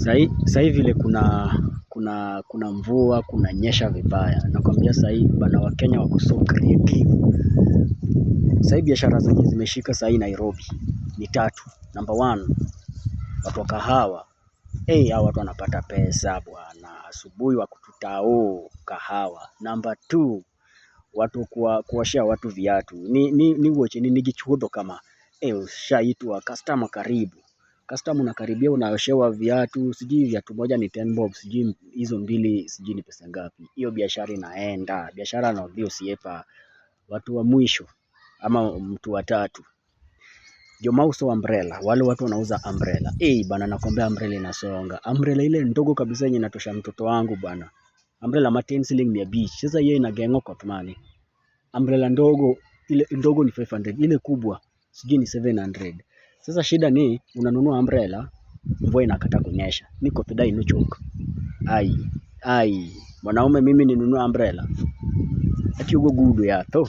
Sahi vile kuna mvua, kunanyesha vibaya. Nakwambia sahi bana Wakenya wako so creative. Sahi biashara zenye zimeshika sahi Nairobi ni tatu. Number one, watu wa kahawa. Hey, hao watu wanapata pesa bwana. Asubuhi wako tu tao kahawa. Number two, watu kuoshea watu viatu. Ni wuoche ni gichuodho kama. Hey, ushaitwa customer karibu. Customer unakaribia unaoshewa viatu, sijui viatu moja ni 10 bob, sijui hizo mbili sijui ni pesa ngapi. Hiyo biashara inaenda. Biashara naambia usiepa watu wa mwisho ama mtu wa tatu. Jomauso umbrella, wale watu wanauza umbrella. Eh, bana nakwambia umbrella inasonga. Umbrella ile ndogo kabisa yenye inatosha mtoto wangu bana. Umbrella matin siling 500. Sasa hiyo inageng'o koth mane. Umbrella ndogo ile ndogo ni 500, ile kubwa sijui ni 700. Sasa shida ni unanunua umbrella, mvua inakata kunyesha. Ni koth dai nochok. Ai, ai, mwanaume mimi ninunue umbrella. Atiyogo gudo ya tho.